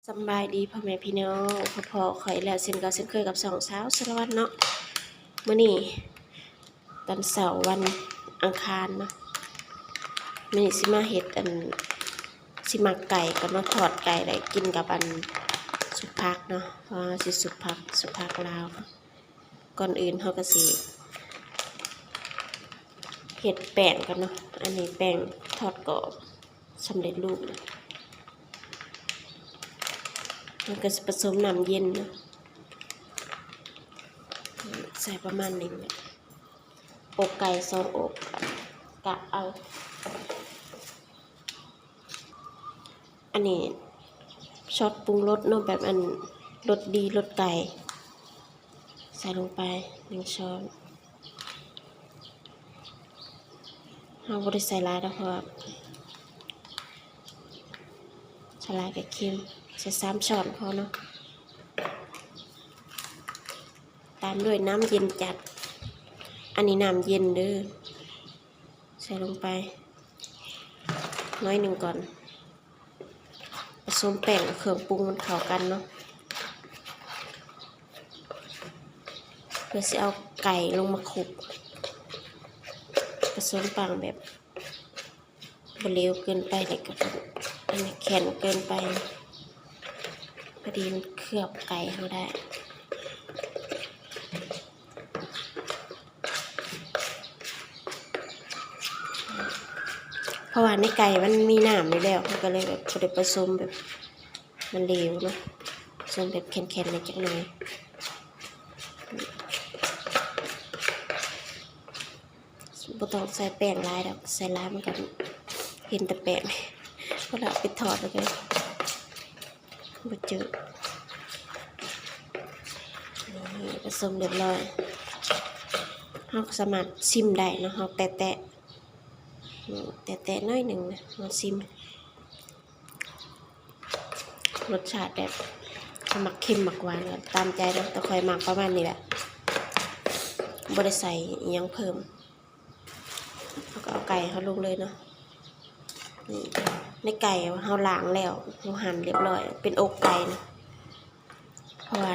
ສຳບາຍດີພໍ່ແມ່ພີ່ນ້ອງ ພໍ້ໆຂ້ອຍແລ້ວເຊັ່ນເກົ່າເຊັ່ນເຄີຍກັບຊ່ອງສາວສາລະວັນເນາະ. ມື້ນີ້ຕອນເຊົ້າວັນອັງຄານເນາະ, ມື້ນີ້ຊິມາເຮັດອັນ ຊິໝັກໄກ່ກ່ອນເນາະ, ທອດໄກ່ແລ້ວກິນກັບອັນ ຊຸບຜັກເນາະ, ເພາະວ່າເຮົາຊິຊຸບຜັກ ຊຸບຜັກລາວ. ກ່ອນອື່ນເຮົາກໍຊິເຮັດແປ້ງກ່ອນເນາະ, ອັນນີ້ແປ້ງທອດກອບສຳເລັດຮູບ, ເຮົາກໍຊິປະສົມນ້ຳເຢັນເນາະ, ໃສ່ປະມານໜຶ່ງ ອົກໄກ່ສອງອົກ ກະເອົາ. ອັນນີ້ຊອດປຸງລົດເນາະ, ແບບອັນລົດດີ ລົດໄກ່ ໃສ່ລົງໄປໜຶ່ງຊ້ອນ. ເຮົາບໍ່ໄດ້ໃສ່ຫຼາຍດອກ ເພາະວ່າໃສ່ຫຼາຍກໍເຄັມ, ໃສ່ສາມຊ້ອນພໍເນາະ. ຕາມດ້ວຍນ້ຳເຢັນຈັດ, ອັນນີ້ນ້ຳເຢັນເດີ, ໃສ່ລົງໄປໜ້ອຍໜຶ່ງກ່ອນ. ປະສົມແປ້ງກັບເຄື່ອງປຸງມັນເຂົ້າກັນເນາະ, ເພື່ອຊິເອົາໄກ່ລົງມາຄຸກ. ປະສົມແປ້ງແບບບໍ່ເຫຼວເກີນໄປ ແລ້ວກໍອັນແຂງເກີນໄປ, ພໍດີມັນເຄືອບໄກ່ເຮົາໄດ້. ເພາະວ່າໃນໄກ່ມັນມີນ້ຳຢູ່ແລ້ວ, ເຮົາກໍເລີຍແບບບໍ່ໄດ້ປະສົມແບບມັນເຫຼວເນາະ, ປະສົມແບບແຂງໆແດ່ຈັກໜ້ອຍ. ບໍ່ຕ້ອງໃສ່ແປ້ງຫຼາຍດອກ, ໃສ່ຫຼາຍມັນກໍເຫັນແຕ່ແປ້ງ, ເວລາເອົາໄປທອດແລ້ວກໍ ບໍ່ຈື່. ນີ້ປະສົມຮຽບຮ້ອຍ, ເຮົາກໍສາມາດຊິມໄດ້ເນາະ, ເຮົາແຕະໆ ແຕະໆໜ້ອຍໜຶ່ງນະ, ເຮົາຊິມລົດຊາດແບບ ມັກເຄັມມັກຫວານກໍຕາມໃຈເນາະ, ແຕ່ຂ້ອຍມັກປະມານນີ້ແຫຼະ, ບໍ່ໄດ້ໃສ່ອີ່ຫຍັງເພີ່ມ. ເຮົາກໍເອົາໄກ່ເຮົາລົງເລີຍເນາະ. ນີ້ ໃນໄກ່ເຮົາລ້າງແລ້ວ, ເຮົາຫັ່ນຮຽບຮ້ອຍ ເປັນອົກໄກ່ນະ, ເພາະວ່າ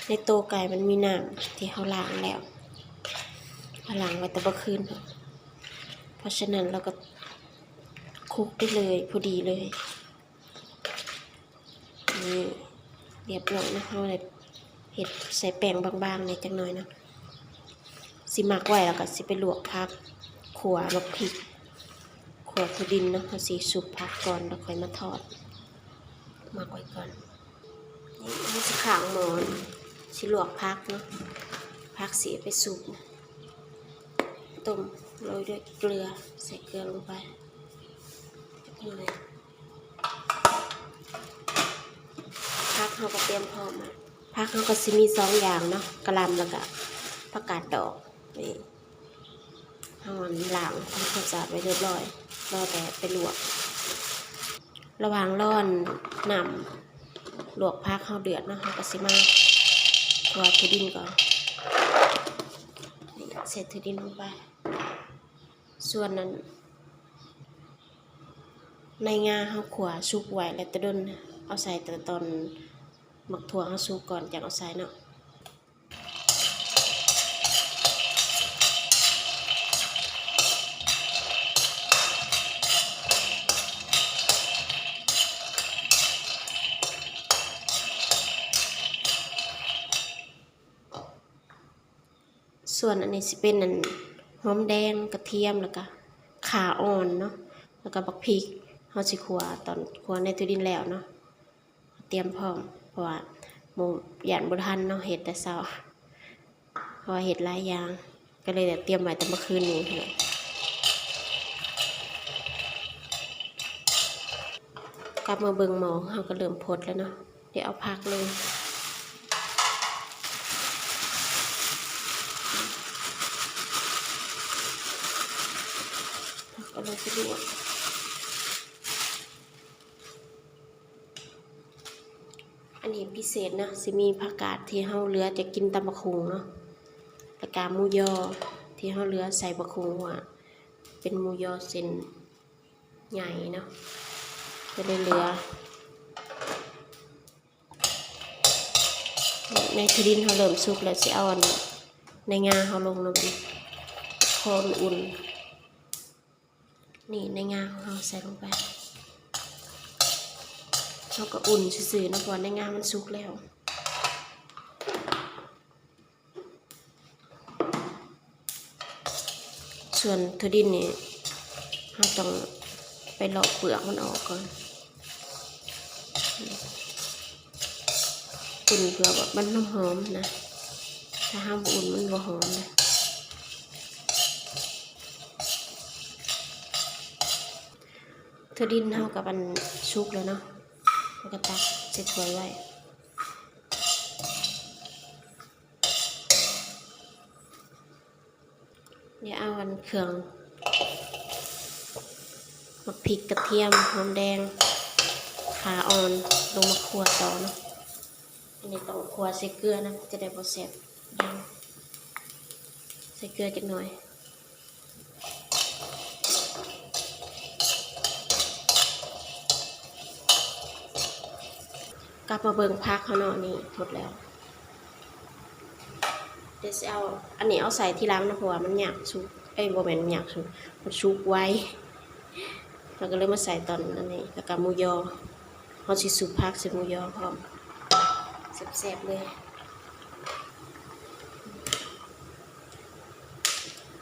ໃນໂຕໄກ່ມັນມີນ້ຳທີ່ເຮົາລ້າງແລ້ວ, ເຮົາລ້າງໄວ້ແຕ່ເມື່ອຄືນ, ເພາະສະນັ້ນເຮົາກໍຄຸກໄດ້ເລີຍ ພໍດີເລີຍ. ນີ້ ຮຽບຮ້ອຍເນາະ, ເຮົາໄດ້ເຮັດໃສ່ແປ້ງບາງໆແດ່ຈັກໜ້ອຍເນາະ. ຊິໝັກໄວ້ ແລ້ວກໍຊິໄປລວກຜັກ, ຂົ້ວໝາກພິກ, ຂົ້ວຖົ່ວດິນເນາະ. ເຮົາຊິຊຸບຜັກກ່ອນ ແລ້ວຄ່ອຍມາທອດ. ໝັກໄວ້ກ່ອນ. ນີ້ ເຮົາຊິຂ້າງໝໍ້, ຊິລວກຜັກເນາະ, ຜັກຊິເອົາໄປຊຸບ. ຕົ້ມໂລຍດ້ວຍເກືອ, ໃສ່ເກືອລົງໄປຈັກໜ້ອຍ. ຜັກເຮົາກໍຕຽມພ້ອມມາ, ຜັກເຮົາກໍຊິມີສອງຢ່າງເນາະ, ກະຫຼ່ຳ ແລ້ວກະຜັກກາດດອກ. ນີ້ ເຮົາລ້າງທຳຄວາມສະອາດໄວ້ຮຽບຮ້ອຍ, ລໍແຕ່ໄປລວກ. ລະຫວ່າງລໍນ້ຳລວກຜັກເຮົາເດືອດເນາະ, ເຮົາກໍຊິມາຂົ້ວຖົ່ວດິນກ່ອນ. ນີ້ ໃສ່ຖົ່ວດິນລົງໄປ. ສ່ວນນັ້ນ ໃນງາເຮົາຂົ້ວສຸກໄວ້ແລ້ວແຕ່ດົນ, ເອົາໃສ່ແຕ່ຕອນໝາກຖົ່ວເຮົາສຸກກ່ອນ ຈັ່ງເອົາໃສ່ເນາະ. ສ່ວນອັນນີ້ຊິເປັນອັນຫອມແດງ, ກະທຽມ ແລ້ວກະຂ່າອ່ອນເນາະ, ແລ້ວກະບັກພິກ. ເຮົາຊິຂົ້ວຕອນຂົ້ວໃນຕູ້ດິນແລ້ວເນາະ, ຕຽມພ້ອມ ເພາະວ່າບໍ່ ຢ້ານບໍ່ທັນເນາະ, ເຮັດແຕ່ເຊົ້າ ເພາະວ່າເຮັດຫຼາຍຢ່າງ ກໍເລີຍຕຽມໄວ້ແຕ່ເມື່ອຄືນນີ້. ກັບມາເບິ່ງໝໍ້ເຮົາກໍເລີ່ມຟົດແລ້ວເນາະ, ດຽວເອົາຜັກລົງ, ຜັກເອົາລົງໄປລວກ. ອັນນີ້ພິເສດເນາະ, ຊິມີຜັກກາດທີ່ເຮົາເຫຼືອຈະກິນຕຳບັກຫຸ່ງເນາະ, ແລ້ວກະໝູຢໍທີ່ເຮົາເຫຼືອໃສ່ບັກຫຸ່ງ ເພາະວ່າເປັນໝູຢໍເສັ້ນໃຫຍ່ເນາະ, ກໍເລີຍເຫຼືອ. ໃນຖົ່ວດິນເຮົາເລີ່ມສຸກແລ້ວ ຊິເອົາອັນໃນງາເຮົາລົງນຳ ພໍມັນອຸ່ນ. ນີ້ໃນງາຂອງເຮົາໃສ່ລົງໄປ ເຮົາກໍອຸ່ນຊື່ໆເນາະ ເພາະວ່າໃນງາມັນສຸກແລ້ວ. ສ່ວນຖົ່ວດິນນີ້ ເຮົາຕ້ອງໄປເລາະເປືອກມັນອອກກ່ອນ ອຸ່ນເພື່ອວ່າມັນຫອມໆນະ ຖ້າເຮົາບໍ່ອຸ່ນມັນບໍ່ຫອມນະ. ຖົ່ວດິນເຮົາກັບອັນສຸກແລ້ວເນາະ ເຮົາກໍຕັກໃສ່ຖ້ວຍໄວ້. ດຽວເອົາອັນເຄື່ອງ ໝາກພິກ ກະທຽມ ຫອມແດງ ຂ່າອ່ອນ ລົງມາຂົ້ວຕໍ່ເນາະ. ອັນນີ້ຕ້ອງຂົ້ວໃສ່ເກືອນຳ ຈະໄດ້ບໍ່ແສບດັງ ໃສ່ເກືອຈັກໜ່ອຍ. ກັບມາເບິ່ງຜັກເຮົາເນາະ ນີ້ໝົດແລ້ວ. ດຽວຊິເອົາອັນນີ້ເອົາໃສ່ທີຫຼັງເນາະ ເພາະວ່າມັນຍາກສຸກ ເອີຍ ບໍ່ແມ່ນຍາກສຸກ ມັນສຸກໄວ ເຮົາກໍເລີຍມາໃສ່ຕອນອັນນີ້ ແລ້ວກໍໝູຢໍ ເຮົາຊິຊຸບຜັກໃສ່ໝູຢໍພ້ອມ ແຊບໆເລີຍ.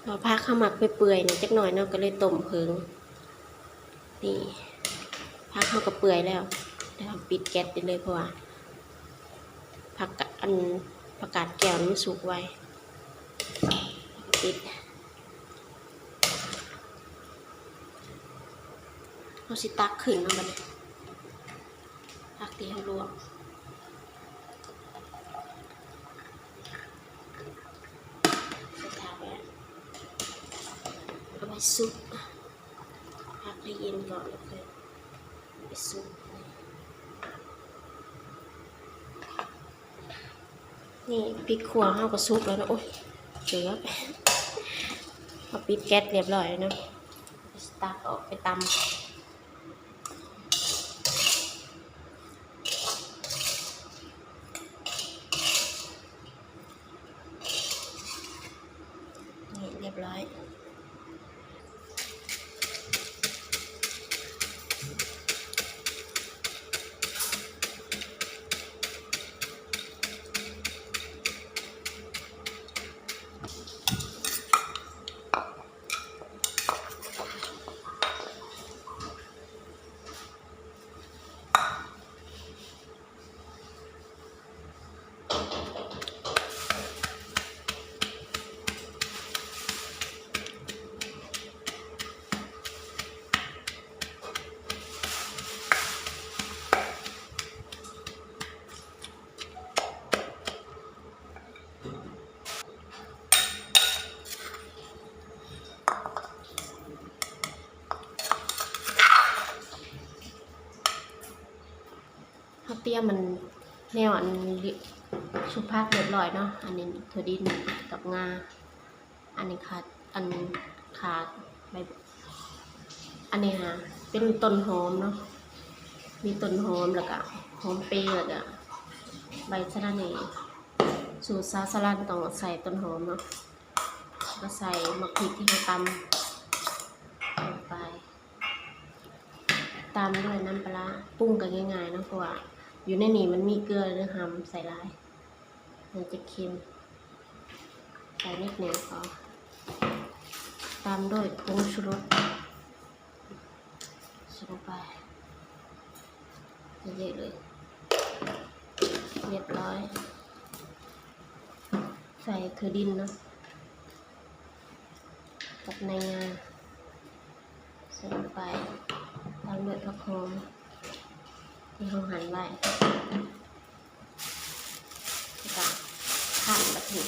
ເພາະວ່າຜັກເຮົາມັກເປື່ອຍໆນີ້ຈັກໜ່ອຍເນາະ ກໍເລີຍຕົ້ມເຜິງ. ນີ້ ຜັກເຮົາກໍເປື່ອຍແລ້ວ ດຽວເຮົາປິດແກັສໄດ້ເລີຍ ເພາະວ່າຜັກກະ ອັນ ຜັກກາດແກ້ວມັນສຸກໄວ. ປິດ ເຮົາຊິຕັກຂຶ້ນເນາະບັດນີ້ ຜັກທີ່ເຮົາລວກ ໃສ່ຖາດໄວ້ ເອົາໄວ້ຊຸບ ພັກໃຫ້ເຢັນກ່ອນ ແລ້ວຄ່ອຍໄປຊຸບ. ນີ້ ພິກຂົ້ວເຮົາກໍສຸກແລ້ວເນາະ. ໂອ້ຍ ເກືອບ ເຮົາປິດແກັສລຽບຮ້ອຍແລ້ວເນາະ. ຕັກອອກໄປຕຳ. ນີ້ ລຽບຮ້ອຍ. ເຮົາຕຽມອັນ ແນວອັນ ຊຸບຜັກລຽບຮ້ອຍເນາະ. ອັນນີ້ຖົ່ວດິນກັບງາ ອັນນີ້ຂາດ ອັນຂາດໃບ ອັນນີ້ຫາເປັນຕົ້ນຫອມເນາະ ມີຕົ້ນຫອມ ແລ້ວກະຫອມເປ ແລ້ວກະໃບສະລະແໜ່. ສູດສາວສະຫຼັດຕ້ອງໃສ່ຕົ້ນຫອມເນາະ ແລ້ວກະໃສ່ໝາກພິກທີ່ເຮົາຕຳລົງໄປ ຕາມດ້ວຍນ້ຳປາຮ້າ. ປຸງກໍງ່າຍໆເນາະ ເພາະວ່າຢູ່ໃນນີ້ມັນມີເກືອ ຫຼື ຫຳໃສ່ຫຼາຍ ມັນຈະເຄັມ ໃສ່ນິດໜຶ່ງພໍ ຕາມດ້ວຍຜົງຊູລົດ ໃສ່ລົງໄປເຍອະໆເລີຍ. ລຽບຮ້ອຍ ໃສ່ຖົ່ວດິນເນາະ ກັບໃນງາ ໃສ່ລົງໄປ ຕາມດ້ວຍຜັກຫອມທີ່ເຮົາຫັ່ນໄວ້ ແລ້ວກະຄັ້ນບາດນີ້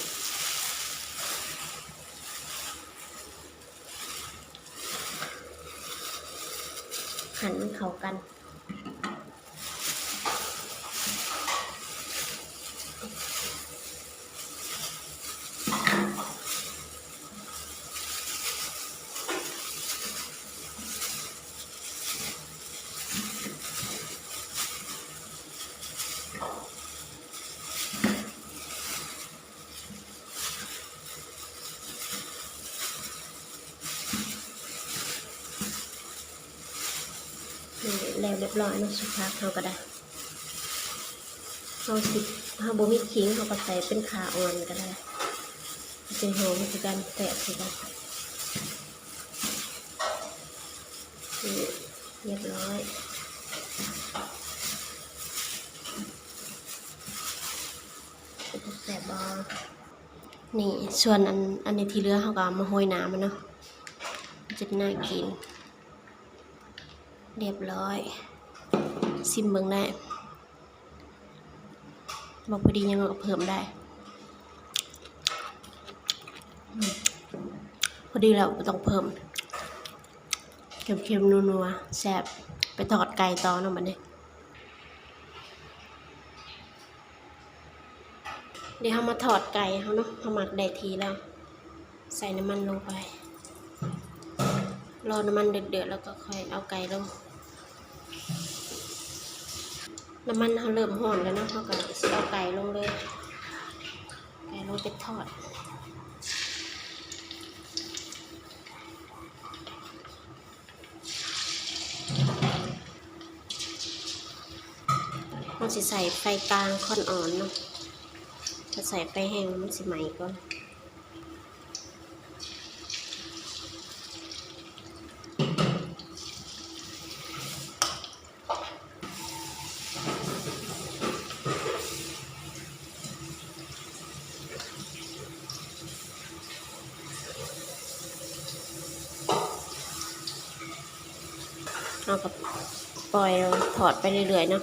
ຫັ່ນໃຫ້ເຂົ້າກັນ. ຮຽບຮ້ອຍເນາະ ຊຸບຜັກເຮົາກໍໄດ້. ເຮົາຊິ ເຮົາບໍ່ມີຂີງ ເຮົາກໍໃສ່ເປັນຂ່າອ່ອນກໍໄດ້ ຊິຫອມຄືກັນ ແຊບຄືກັນ. ນີ້ ຮຽບຮ້ອຍ ເປັນຕາແຊບບໍ່? ນີ້ ສ່ວນອັນ ອັນນີ້ທີ່ເຫຼືອ ເຮົາກໍເອົາມາໂຮຍໜ້າມັນເນາະ ມັນຈະໜ້າກິນ. ຮຽບຮ້ອຍ ຊິມເບິ່ງໄດ້ ບໍ່ພໍດີຫຍັງເຮົາກໍເພີ່ມໄດ້. ອືມ ພໍດີແລ້ວ ບໍ່ຕ້ອງເພີ່ມ. ເຄັມໆ ນົວໆ ແຊບ. ໄປທອດໄກ່ຕໍ່ເນາະບັດນີ້. ດຽວເຮົາມາທອດໄກ່ເຮົາເນາະ ເຮົາໝັກໄດ້ທີ່ແລ້ວ ໃສ່ນ້ຳມັນລົງໄປ ລໍນ້ຳມັນເດືອດໆ ແລ້ວກໍຄ່ອຍເອົາໄກ່ລົງ. ນ້ຳມັນເຮົາເລີ່ມຮ້ອນແລ້ວເນາະ ເຮົາກໍຊິເອົາໄກ່ລົງເລີຍ ໄກ່ລົງໄປທອດ. ເຮົາຊິໃສ່ໄຟກາງຄວັນອ່ອນເນາະ ຖ້າໃສ່ໄຟແຮງມັນຊິໄໝ້ກ່ອນ. ເຮົາກໍປ່ອຍທອດໄປເລື້ອຍໆເນາະ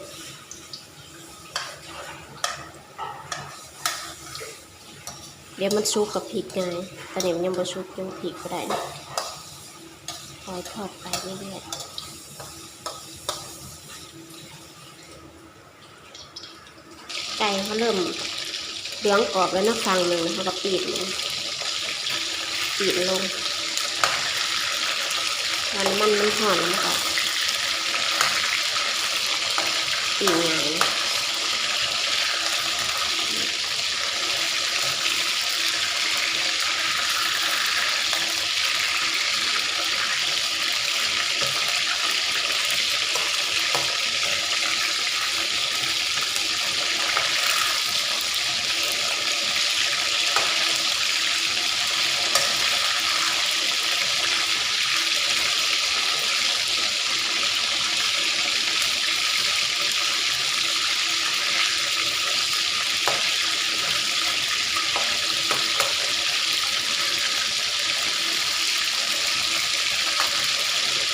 ດຽວມັນສຸກກໍພລິກງ່າຍ. ຕອນນີ້ມັນຍັງບໍ່ສຸກ ຍັງພລິກບໍ່ໄດ້ເນາະ ປ່ອຍທອດໄປເລື້ອຍໆ. ໄກ່ເຮົາເລີ່ມເຫຼືອງກອບແລ້ວເນາະ ຝັ່ງໜຶ່ງ ເຮົາກໍປີດລົງ ປີດລົງ ເພາະນ້ຳມັນມັນຮ້ອນ ແລ້ວມັນກໍປີດງ່າຍ.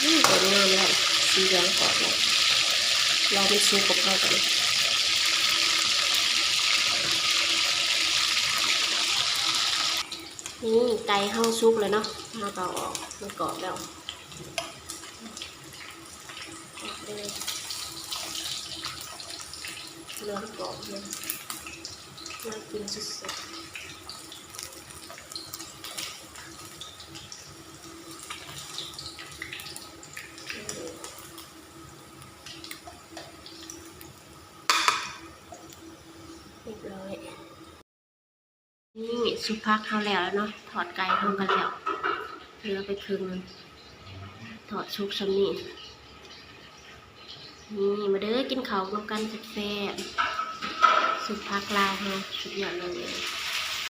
ອືມ ເລີ່ມງາມແລ້ວ ສີເຫຼືອງກອບແລ້ວ ລໍມັນສຸກກໍພໍ. ນີ້ໄກ່ເຮົາສຸກແລ້ວເນາາະ ເຮົາກໍເອົາອອກ ມັນກອບແລ້ວ ອອກເລີຍ ເຫຼືອງກອບເລີຍ ໜ້າກິນສຸດໆ. ຮຽບຮ້ອຍ. ນີ້ຊຸບຜັກເຮົາແລ້ວເນາະ ທອດໄກ່ເຮົາກໍແລ້ວ ເຫຼືອໄປເຄິ່ງໜຶ່ງ ທອດສຸກສ່ຳນີ້. ນີ້ ມາເດີ ກິນເຂົ້ານຳກັນແຊບໆ ຊຸບຜັກລາວເຮົາ ສຸດຍອດເລີຍ.